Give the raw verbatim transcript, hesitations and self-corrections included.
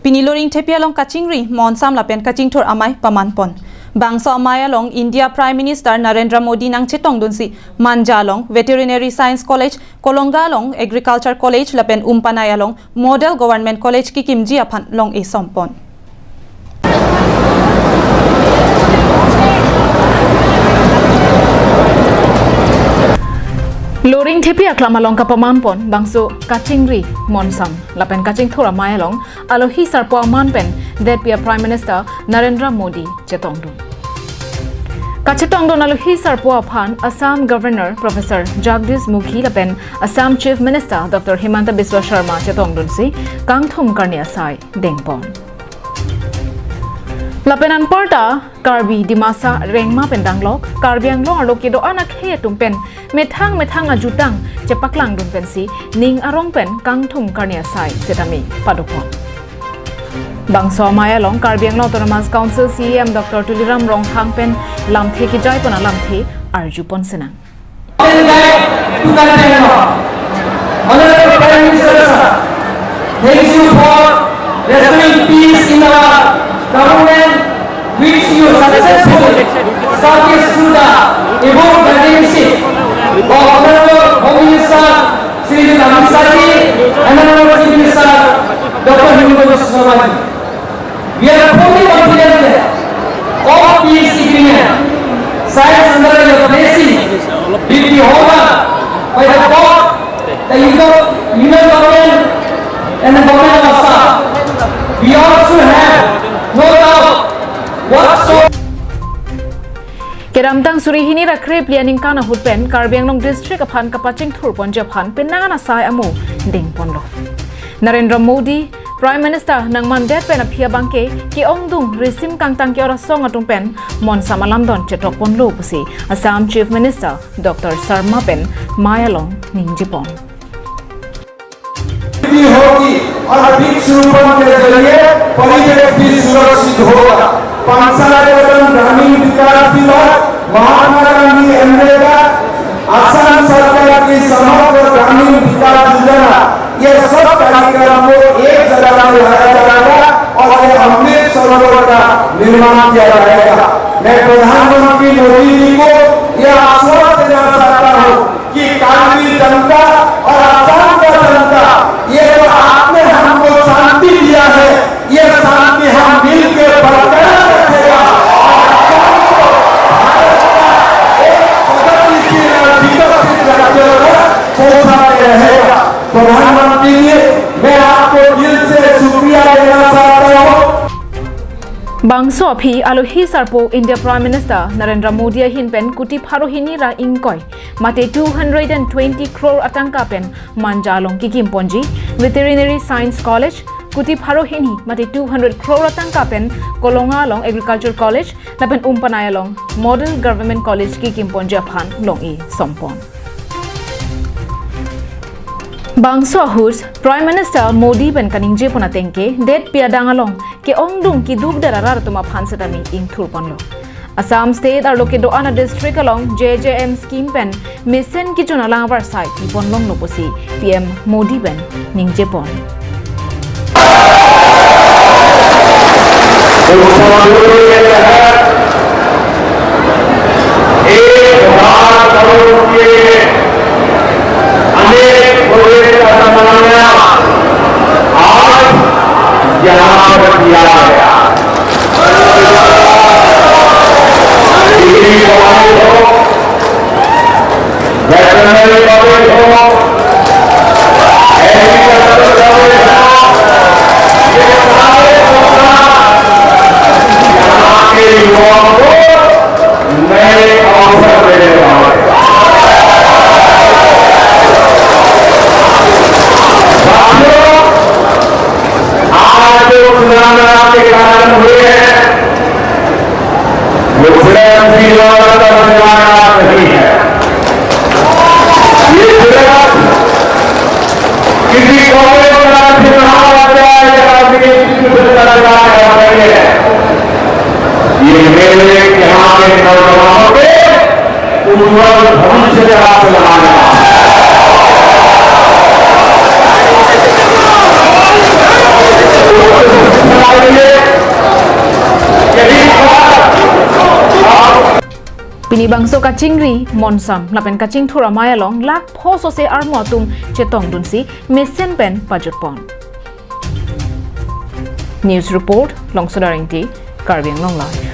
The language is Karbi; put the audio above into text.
Pini Loringthepi along kachingri, monsam lapen kachingthur amei pamanpon. Bangso amei along India Prime Minister Narendra Modi nangchetongdunsi Manja along Veterinary Science College, Kolonga along Agriculture College lapen Umpanai along Model Government College kekimji aphan long-e sompon. Loringthepi aklam along kapamanpon bangso kachingri, monsam lapen kachingthur amei along alohi sarpo aman pen detpi a Prime Minister Narendra Modi chetongdun. Kachetongdun alohi sarpo aphan Assam Governor Professor Jagdish Mukhi lapen Assam Chief Minister Doctor Himanta Biswa Sarma chetongdunsi kangthum karni asai dengpon. Lapen anparta Karbi, Dimasa, Rengma pen danglok Karbi Anglong arlo kedo-an akhei atum pen methang methang ajutang chepaklangdun pensi ning arong pen kangthum karni asai setame padopon. Bangso amei along Karbi Anglong Autonomous Council C E M Doctor Tuliram Ronghang pen lamthe kejaipon alamthe arjupon sinang. Welcome back to Karbi Anglong. Honorable Prime Minister sir, thank you for restoring peace in our government, which you successfully established through the able guardianship of Honorable Home Minister Shri Amit Shah ji and Honorable Chief Minister Doctor Himanta Biswa Sarma ji. We are fully confident that all peace agreement signed under your blessing will be honored by the court, the Union, Union Government and the Government of Assam. We also have no doubt whatsoever. Kedamtang suri hini ra krephli aningkan ahut pen Karbi Anglong District aphan kapachingthurponji aphan penang an asai amo dengponlo. Narendra Modi, Prime Minister nangmandet pen aphi abangke ke-ongdung risim kangtang ke-ot asong atum pen monsam alamdon chetokponlo pusi Assam Chief Minister Doctor Sarma pen amei along ningjepon. भी होगी और वृक्षारोपण के जरिए परिवेश भी सुरक्षित होगा। पांच साल के दौरान ग्रामीण विकास विभाग, महात्मा गांधी मनरेगा, असम सरकार की समग्र ग्रामीण विकास योजना, ये सब कार्यक्रम को एक जगह में लाया जाएगा और ये अमृत सरोवर का निर्माण किया जाएगा। मैं प्रधानमंत्री मोदी जी को यह आश्वासन देना चाहता हूँ कि कार्बी जनता और असम का जनता, ये जो आपने हमको शांति दिया है, ये शांति हम मिलकर बरकरार रखेगा और असम को भारत का एक प्रगतिशील और विकसित राज्य तक पहुंचाते रहेगा। प्रधानमंत्री जी, मैं आपको दिल से शुक्रिया देना चाहता हूँ। Bangso aphi alohi sarpo India Prime Minister Narendra Modi ahin pen kuti pharo hini ra ingkoi mate two hundred and twenty crore atangka pen Manja along kekimponji Veterinary Science College, kuti pharo hini mate two hundred crore atangka pen Kolonga along Agriculture College lapen Umpanai along Model Government College kekimponji aphan long-e sompon. Bangso ahut Prime Minister Modi pen kaningjepon ateng ke detpi adang along ke-ongdung keduk der arat atum aphan setame ingthurponlo. Assam State arlo kedo-an a district along J J M scheme pen mesen kejun alang avarsai piponlonglo pusi P M Modi pen ningjepon. एक हजार करोड़ रुपए के अनेक प्रोजेक्ट का समन्वय आज यहाँ पर किया गया। डिग्री कॉलेज हो, वेटरनरी कॉलेज हो, एग्रीकल्चर कॉलेज हो, ये सारे प्रोग्राम यहाँ के युवाओं को नए अवसर देने वाले। साथियों, आज जो चुनाव के कार्यक्रम हुए हैं, वो सिर्फ जीवन का चुनाव नहीं है। ये सिर्फ किसी कॉलेज का चुनाव या किसी इंस्टीट्यूशन का चुनाव नहीं है। ये मेरे यहाँ के नौजवानों के उज्जवल भविष्य का चुनाव है। Pini bangso kachingri, monsam lapen kachingthur amei along lakh pho sose armu atum chetongdunsi mesen pen pajutpon. News report, Longsodar Ingti, Karbi Anglong Live.